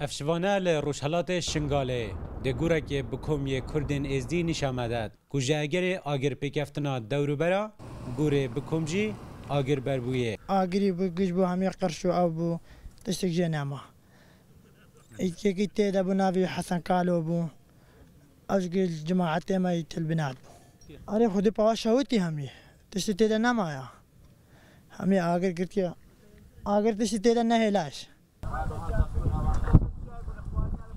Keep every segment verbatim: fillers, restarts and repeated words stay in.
Ev şivane li rojhilatê Şingalê di gûrekê bi kom yê Kurdên Êzdî nîşa me de, ku ji egerê agir pêkeftina dewrûbera gûrê bi kom jî agir berbûyê. Agirî bû, giş bû, hemî qirş û ew bû, tiştek jê nema. Yekekî tê de bû, navê Hesen Kalo bû. Ev ji cemaetê me yî tilbinat bû. Erê, xwedî pawa şewitî hemî. Tiştî tê de nemaya. Hemî agir girtiye. Agir tiştî tê de nehêlaş.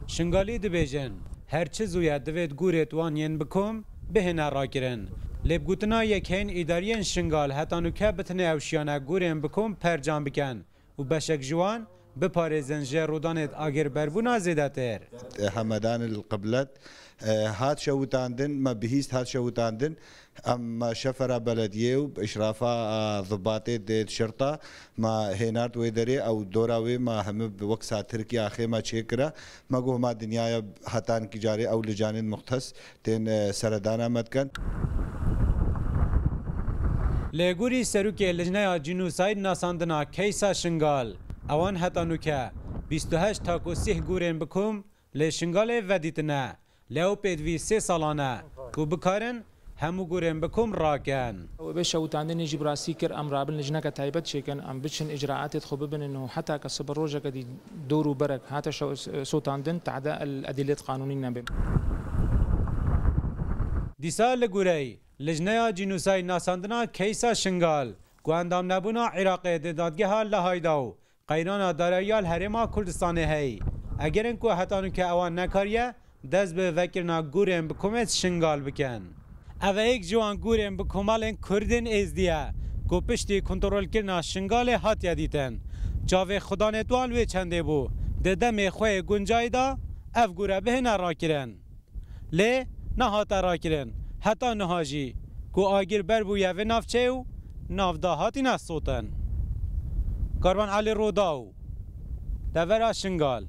Şingalî dibêjin, her çi zû ye divêt gûrêt wan yên bi kom bihêne rakirin. Lê bi gotina yekeyên îdariyên Şingal heta nûke bi tinê ew şiyane gûrên bi kom percan bikin û beşek ji wan biparêzin ji rûdanêt agirberbûna zêdetir. Hemedan il qiblet, e, hat şewitandin, me bihîst hat şewitandin. Em me şefera belediyê û bi îşrafa, e, zibatê dê şirta me hênard wê derê, ew dora wê me hemî bi wek sa Tirkiye axê me çêkira. Me got, "Ma dinyaya hetankî carê ew licanên muxtes tên, e, seredana me dikin." Lê gurî serokê Lijneya Cînûsayd Nasandina Keysa Şingal, ewan heta nûke bîst û heşt ta ku sîh gurên bi kom lê Şingalê vedîtine. Lê ew pêdivî sê salan e ku bikarin hemû gurên bi kom rakin. Wê şewitandinê jî bi rastî kir, em rabin lijneke taybet çêkin, em biçin îcraetêt xwe bibinin û heta ke sibe rojeke dî dor û berek hate şew-, sotandin, tehde el edîlêt qanûnî nebe. Dîsa li goreyî Lijneya Cînûsayd Nasandina Keysa Şingal ku endamnebûna Iraqê di dadgeha Lahayê de û qeyrana darayiya li Herêma Kurdistanê heyî. Eger in ku heta nûke ewan nekariye dest bi vekirina gûrên bi komê Şingal bikin. Ev e yek ji wan gûrên bi komalên Kurdên Êzdî ye ku piştî kontrolkirina Şingalê hatiye dîtin. Çavê xudanêt wan wê çendê bû, di demê xwe yê guncayî de ev gûre bihêne rakirin. Lê nehate rakirin. Heta niha jî ku agir ber bûye vê navçeyê û nav de hatine sotin. Karvan Elî Rodaw, Devera Şingal.